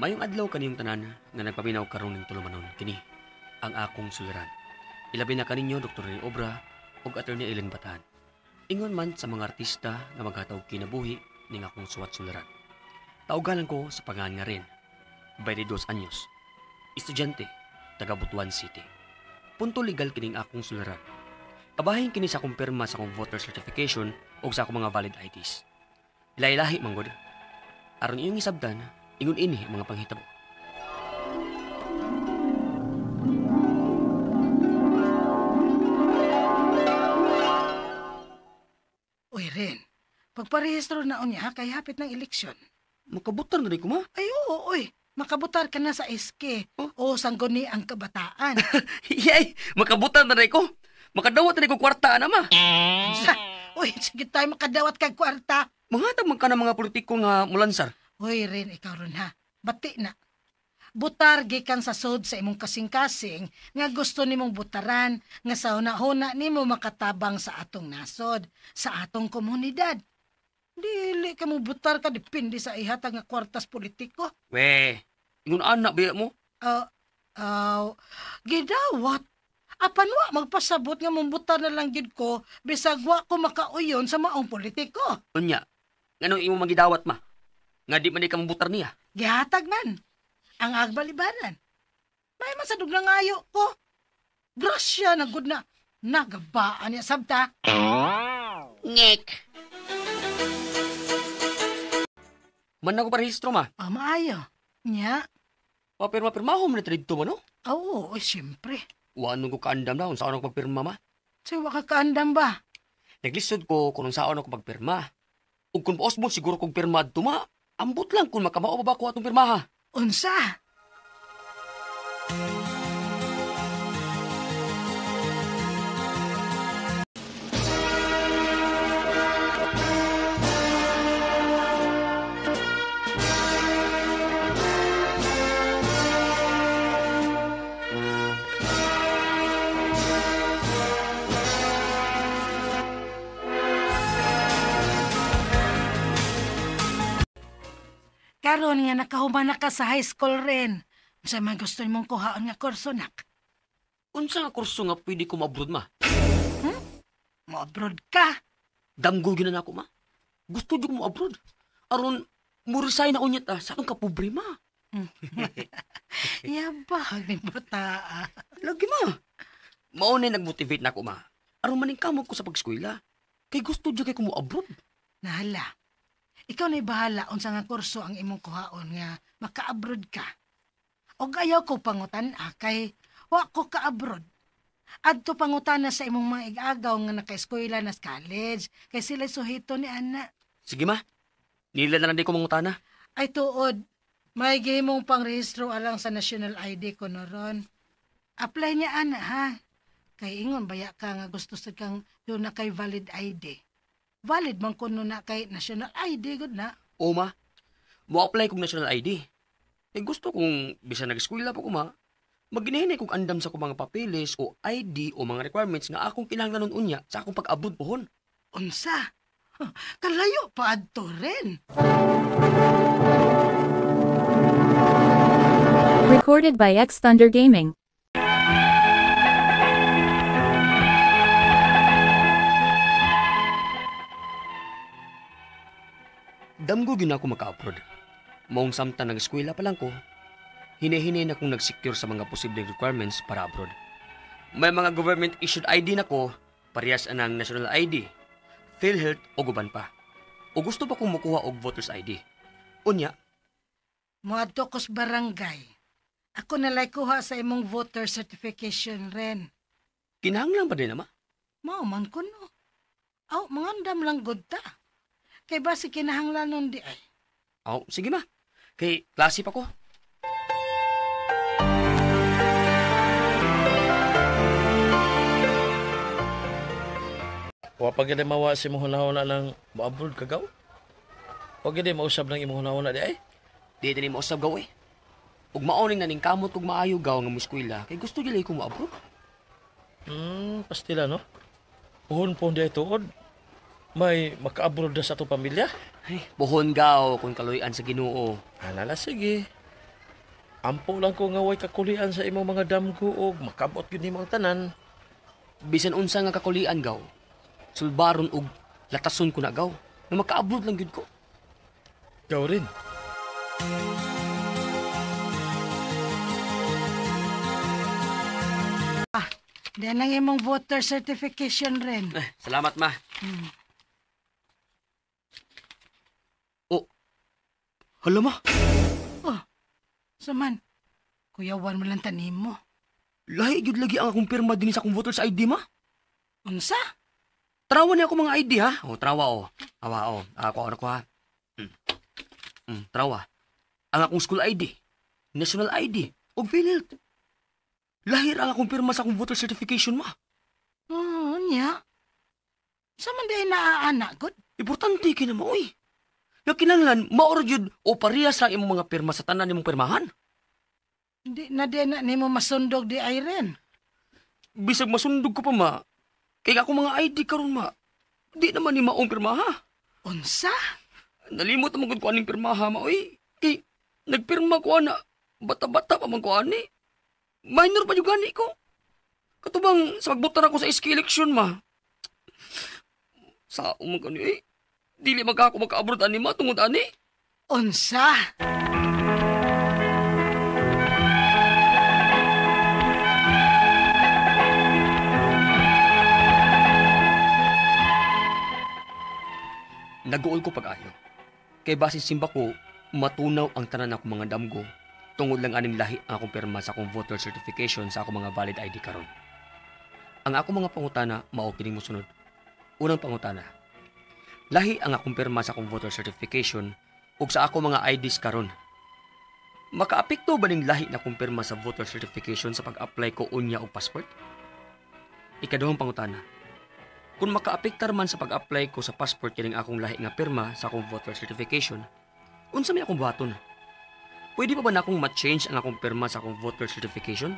Mayong adlaw kaniyong tanan nga nagpaminaw karon ning tulumanon kini ang akong suliran. Ilabi na kaninyo Dr. Rene Obra ug Attorney Ellen Batan. Ingon man sa mga artista nga maghatag kinabuhi ning akong suwat suliran. Tawgalan ko sa pangan nga rin. 22 anyos. Estudyante, taga Butuan City. Punto legal kining akong suliran. Kabahin kini sa akong pirma sa akong voter certification ug sa akong mga valid IDs. Lahi-lahi manggod. Aron iyong isabtan, ingon ini ang mga panghitabo. Uy, Ren, pagparehistro na unya kay hapit ng eleksyon. Makabutar na rin ko, ma. Ay, oo, uy. Makabutar ka na sa SK. Oh? O sangguni ang kabataan. Yay! Makabutar na rin ko. Makadawat na rin ko kwarta, ana, ma. Sa, uy, sige tayo makadawat kag kwarta. Mangatag man ka ng mga politiko nga mulansar. Uy, Ren, ikaw ron ha. Bati na. Butar gikan sa sod sa imong kasing-kasing nga gusto nimong butaran nga sa huna-huna nimo makatabang sa atong nasod, sa atong komunidad. Dili ka mo butar ka depende sa ihatag nga kwartas politiko. We, ingon anak biya mo. Gidawat. Apan wa magpasabot nga mong butar na lang gid ko bisag wa ko makauyon sa maong politiko. Unya, nganong imo magidawat ma? Nga di man di ka mabutar niya. Gihatag man ang agbalibaran. May man sa dugnang ayo ko. Grasya na gud na nagabaan niya sabta. Ngek. Man ako parehistro ma. Ah, maayo. Nya. Papirma-pirma ho man dito ma no? Oo, oy, siyempre. Wa ko kaandam na kung saan ako pagpirma ma. So, wa ka kaandam ba? Naglisod ko kung saan ako pagpirma. Ug kung paos mo siguro kong pirma adto ma, ambot lang kung makamao pa ba ko atong pirma ha. Unsa? Karon nga nakahuman na ka sa high school rin. Unsa man gusto nimong kuhaon nga kurso nak? Unsa nga kurso nga pwede ko ma-abroad ma? Mo-abroad ka? Damgo gyud na nako ma. Gusto jud ko mo-abroad. Aron mo resign na unya ta sa akong kapobre ma. Yabag ni bata. Lagi ma. Mao na nagmotivate nako ma. Aron maningkamot ko sa pag-eskwela. Kay gusto jud kay ko mo-abroad. Nahala. Ikaw na'y bahala unsa nga kurso ang imong kuhaon nga maka-abroad ka. Og ayaw ko pangutan kay wa ko ka-abroad. Adto pangutana sa imong mga igagaw nga naka-eskwela na sa college kay sila suhito ni ana. Sige ma. Nila na lang di ko mangutana. Ay tuod, may gihimong pangrehistro alang sa national ID ko noron. Apply niya ana ha. Kay ingon baya ka nga gusto sa kang doon na kay valid ID. Valid man kuno na kay national ID gud na. O ma, mo-apply kong national ID. Eh gusto kong bisan nag-eskwela pa ko ma, maginahinay kong andam sa kong mga papeles o ID o mga requirements nga akong kinahanglanon unya sa akong pag-abroad pohon. Unsa? Kalayo pa adto rin. Recorded by X Thunder Gaming. Damgo gyud ako maka-abroad. Maong samtang nag-eskwela pa lang ko, hinay-hinay na akong nag-secure sa mga posibleng requirements para abroad. May mga government-issued ID na ko, parehas anang national ID, PhilHealth o guban pa. O gusto pa kong mukuha og voter's ID. Unya, Moadto ko's barangay. Ako nalay kuha sa imong voter certification rin. Kinahanglan pa din ama? Mao man kuno. Aw, mangandam lang gud ta. Kay basi kinahanglan nun di ay. Aw, sige ma. Kay klase pa ko. Wa pa gid mawa si imong hunahuna ng mo-abroad ka gaw? Wa gid mausab ng imong hunahuna di ay? Di din mausab gaw eh. Ug mao ning naningkamot kog maayo gaw nga mo-eskwela kay gusto gyud ko mo-abroad. Pastila no. Puhon po di ay tuod. May maka-abroad na sa ato pamilya. Ay, puhon gaw kung kaluy-an sa Ginoo. Alala, sige. Ampo lang ko nga way kakulian sa imong mga damgo og makabot gyud nimo ang tanan. Bisan unsa nga kakulian gaw, sulbaron og latason ko na gaw, nga maka-abroad lang gyud ko. Gaw rin. Diyan ang imong voter certification rin. Eh, salamat ma. Oh, hala ma. Oh, suman. Kuyawan mo lang tanim mo. Lahi gyud lagi ang akong pirma dinhi sa akong voter's ID ma. Unsa? Trawa niya ako mga ID ha. O, trawa o. Awa o. Ako ano ko ha. Trawa. Ang akong school ID, national ID, o PhilHealth. Lahir ang akong pirma sa akong voter certification ma. Oo, nya. Sa man di naaana, good? Importante kina mo, oy. Nga kinahanglan, maor jud o parehas lang imong mga pirma sa tanan nimong pirmahan. Di na di na nimo masundog di ay rin. Bisag masundog ko pa ma. Kay ako mga ID karon ma. Di naman ni maong pirmaha. Unsa? Nalimot naman gud ko aning pirmaha ma, oy. Kay nagpirma ko ana, bata-bata pa man ko ani. Minor pa jud gani ko. Katubang sa pagbotar ako sa SK election ma. Sa umang kani eh. Dili man ka ako maka-abroad ani ma tungod ani. Unsa? Naguol ko pag-ayo. Kay basin simba ko, matunaw ang tanan akong mga damgo tungod lang aning lahi ang akong pirma sa akong voter certification sa akong mga valid ID karon. Ang akong mga pangutana mao kining mosunod. Unang pangutana. Lahi ang akong pirma sa akong voter certification ug sa akong mga IDs karon. Makaapekto ba ning lahi na akong pirma sa voter certification sa pag-apply ko unya og passport? Ikaduhang pangutana. Kung makaapektar man sa pag-apply ko sa passport kining akong lahi nga pirma sa akong voter certification, unsa may akong buhaton? Pwede pa ba na akong ma-change ang akong pirma sa akong voter certification?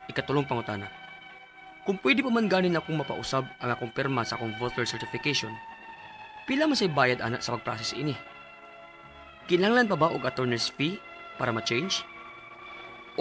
Ikatulong pangutana. Kung pwede pa man ganin akong mapausab ang akong pirma sa akong voter certification, pila man say bayad ana sa pag-process ini? Kinahanglan pa ba og attorney's fee para ma-change?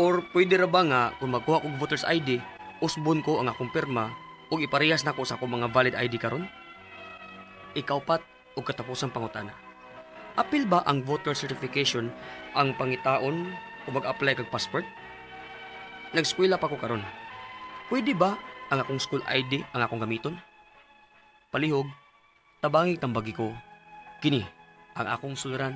Or pwede ra ba nga kung magkuha kog voter's ID, usbon ko ang akong pirma ug iparehas nako sa akong mga valid ID karon? Ikaupat og katapusang pangutana. Apil ba ang voter certification ang pangitaon o mag-apply kag passport? Nagskwela pa ko karon. Pwede ba ang akong school ID ang akong gamiton? Palihog, tabangi tambagi ko. Kini ang akong suliran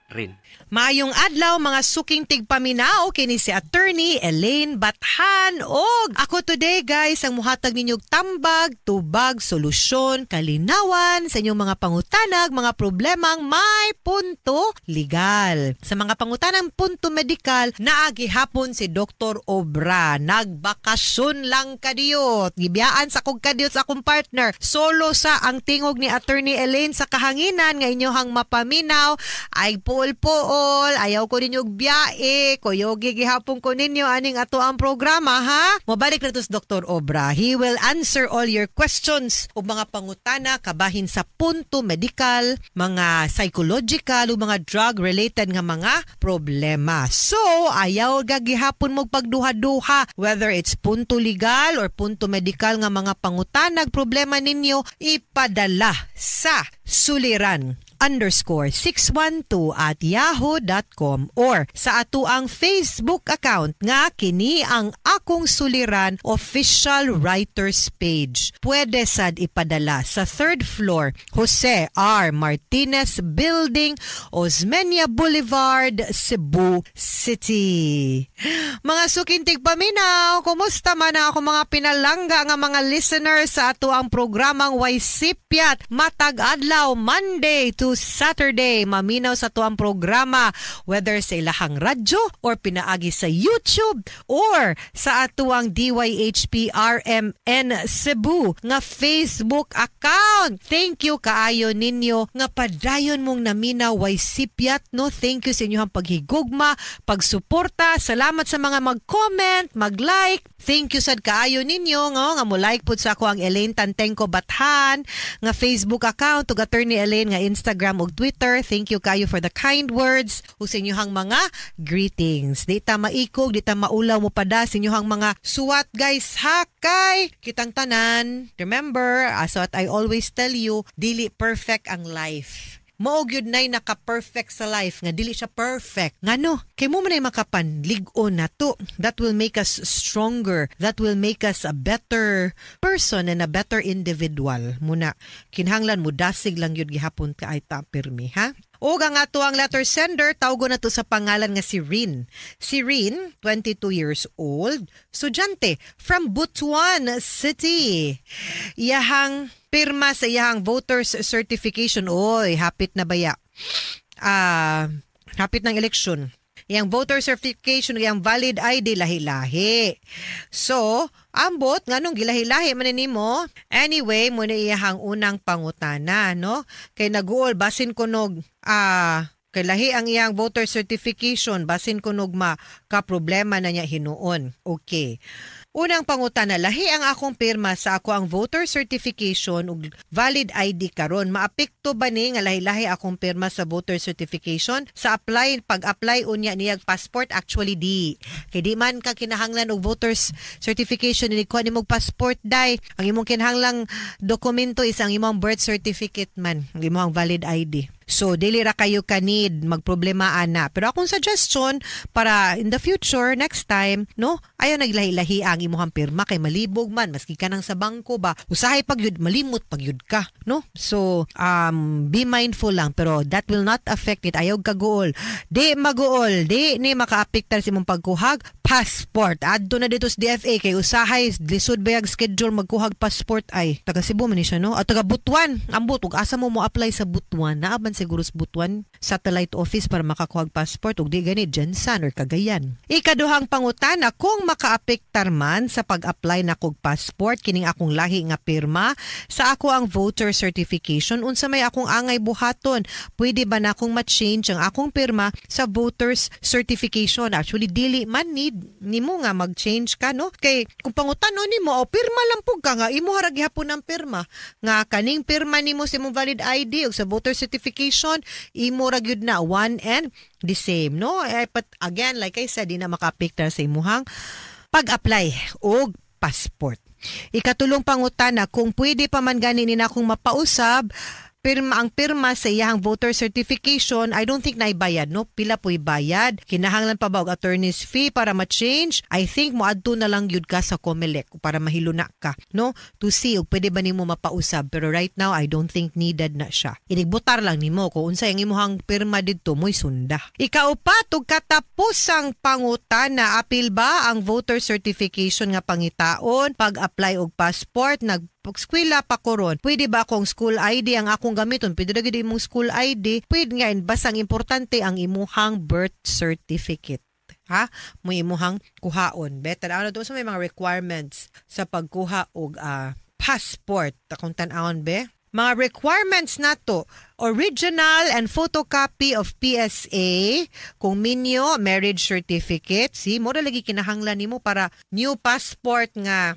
rin. Maayong adlaw mga suking tigpaminaw, kini si Attorney Elaine Bathan. Og ako today guys ang muhatag ninyong tambag, tubag, solusyon, kalinawan sa inyong mga pangutanag, mga problemang may punto legal. Sa mga pangutanang punto medikal, naagi hapon si Dr. Obra. Nagbakasyon lang kadiyot. Gibiyaan sa kog kadiyot sa akong partner. Solo sa ang tingog ni Attorney Elaine sa kahanginan nga inyohang mapaminaw ay puol-puol, ayaw ko ninyo biyae, kuyogi gihapon ko ninyo aning ato ang programa, ha? Mobalik na to si Dr. Obra. He will answer all your questions o mga pangutana kabahin sa punto medical, mga psychological o mga drug-related nga mga problema. So, ayaw gagihapon mo pagduha-duha, whether it's punto legal or punto medical nga mga pangutanag problema ninyo, ipadala sa suliran_612@yahoo.com or sa atuang Facebook account nga kini ang Akong Suliran Official Writers Page. Pwede sad ipadala sa 3rd floor, Jose R. Martinez Building, Osmeña Boulevard, Cebu City. Mga sukintig paminaw, kumusta man ang ako mga pinalangga nga mga listeners sa atuang programang Way Sipyat matag adlaw Monday to Saturday. Maminaw sa tuang programa whether sa ilahang radyo or pinaagi sa YouTube or sa atuang DYHP RMN Cebu nga Facebook account. Thank you kaayo ninyo nga padayon mong naminaw Way Sipyat, no? Thank you sa inyong paghigugma, pagsuporta. Salamat sa mga mag-comment, mag-like. Thank you sad kaayo ninyo nga mo-like pud sa ako ang Elaine Tantengco Bathan nga Facebook account ug Attorney Elaine nga Instagram Instagram ug Twitter. Thank you kayo for the kind words ug sa inyong mga greetings. Di ta maikog, di ta maulaw mo pada sa inyong mga suwat, guys, ha, kay kitang tanan. Remember, as what I always tell you, dili perfect ang life. Mao gyud nay naka-perfect sa life nga dili siya perfect. Ngano? Kay mo man ay makapanlig-on nato. That will make us stronger. That will make us a better person and a better individual. Muna, kinahanglan mo dasig lang yun gihapon ka ay ta pirmi, ha? Og ang ato ang letter sender, tawgo na to sa pangalan nga si Rin. Si Rin, 22 years old, estudyante from Butuan City. Iyahang pirma sa iyahang voters certification. Oy, hapit na baya? Ah, hapit ng eleksyon. Iyang voter certification, iyang valid ID lahi-lahi. So, ambot nganong gilahi-lahi man nimo? Anyway, mo na iyahang unang pangutana, no? Kay naguol basin kunog kay lahi ang iyang voter certification, basin kunog ma ka problema na niya hinuon. Okay. Unang pangutana, lahi ang akong pirma sa ako ang voter certification ug valid ID karon. Maapekto ba ni nga lahi-lahi akong pirma sa voter certification sa apply pag-apply unya niyag passport? Actually, di. Kay di man ka kinahanglan og voters certification ni kuha nimog passport, dai. Ang imong kinahanglang dokumento is ang imong birth certificate man, ang imong valid ID. So, dili ra kayo ka-need magproblema ana. Pero akong suggestion para in the future, next time, no, ayaw naglahi-lahi ang imuhang pirma kay malibog man, maski ka nang sa bangko ba, usahay pag yun, malimot pag yun ka, no? So, be mindful lang, pero that will not affect it. Ayaw kaguol. Di maguol, di ni makaapektar sa imong pagkuhag passport. Adto na dito sa DFA kay usahay lisod bayag schedule magkuhag passport ay. Taga Cebu man ni siya, no? At taga Butuan. Ambot ug asa mo mo apply sa Butuan? Naaban siguro sa Butuan satellite office para makakuhag passport, ug di gani GenSan or Cagayan. Ikaduhang pangutana, kung makaapektar man sa pag-apply nakog passport kining akong lahi nga pirma sa ako ang voter certification, unsa may akong angay buhaton? Pwede ba na akong ma-change ang akong pirma sa voters certification? Actually, dili man need nimo nga mag-change ka, no? Kay kung pangutanon nimo, o pirma lang pug ka nga imo ra gihapon ang pirma nga kaning pirma nimo sa imong valid ID ug sa voter certification, imo ra gyud na, one and the same, no? Eh, but again, like I said, di na makaapektar sa imuhang pag-apply og passport. Ikatulong pangutana, kung pwede pa man gani ni akong mapausab pirma ang pirma sa iyahang voter certification. I don't think na ibayad, no? Pila po'y bayad? Kinahanglan pa ba og attorney's fee para ma-change? I think moadto na lang gyud ka sa COMELEC para mahiluna ka, no? To see og pwede ba nimo mapausab. Pero right now, I don't think needed na siya. Inigbutar lang nimo kung unsay ang imuhang pirma didto, mo'y sunda. Ikaupat ug katapusang pangutana, apil ba ang voter certification nga pangitaon pag-apply og passport? Nag eskwela pa ko ron. Pwede ba akong school ID ang akong gamiton? Pwede ra gyud imong school ID. Pwede nga, basta ang importante ang imuhang birth certificate. Ha? Mo imuhang kuhaon. Better ano to sa may mga requirements sa pagkuha og passport. Akong tan-awon be. Mga requirements nato, original and photocopy of PSA, kung minyo, marriage certificate, si mo ra lagi kinahanglan nimo para new passport nga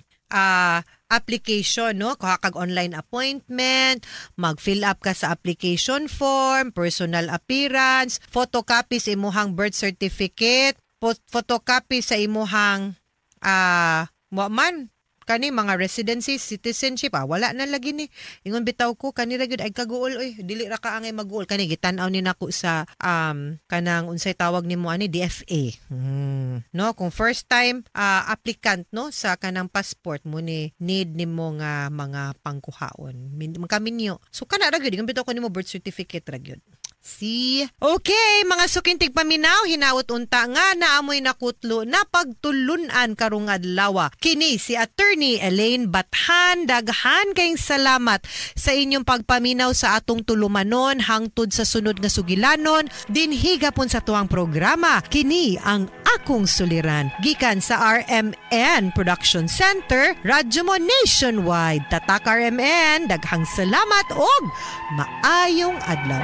application, no? Kuha kag online appointment, mag-fill up ka sa application form, personal appearance, photocopy sa imuhang birth certificate, photocopy sa imuhang wa man kani mga residency, citizenship, wala na lagi ni. Ingon bitaw ko kani ra gyud ay kaguol oy, dili ra ka angay maguol kani gitan-aw ni nako sa kanang unsay tawag nimo ani, DFA. No, kung first time applicant, no, sa kanang passport mo ni need nimo nga mga pangkuhaon. Magkaminyo. So kana ra gyud, ingon bitaw ko nimo, birth certificate ra gyud. See? Okay, mga suking tigpaminaw, hinaot unta nga naamoy nakutlo na pagtulunan karong adlaw. Kini si Attorney Elaine Bathan. Daghan kayong salamat sa inyong pagpaminaw sa atong tulumanon hangtod sa sunod nga sugilanon dinhi gapon sa tuang programa. Kini ang Akong Suliran. Gikan sa RMN Production Center, Radyo Mo Nationwide. Tatak RMN, daghang salamat og maayong adlaw.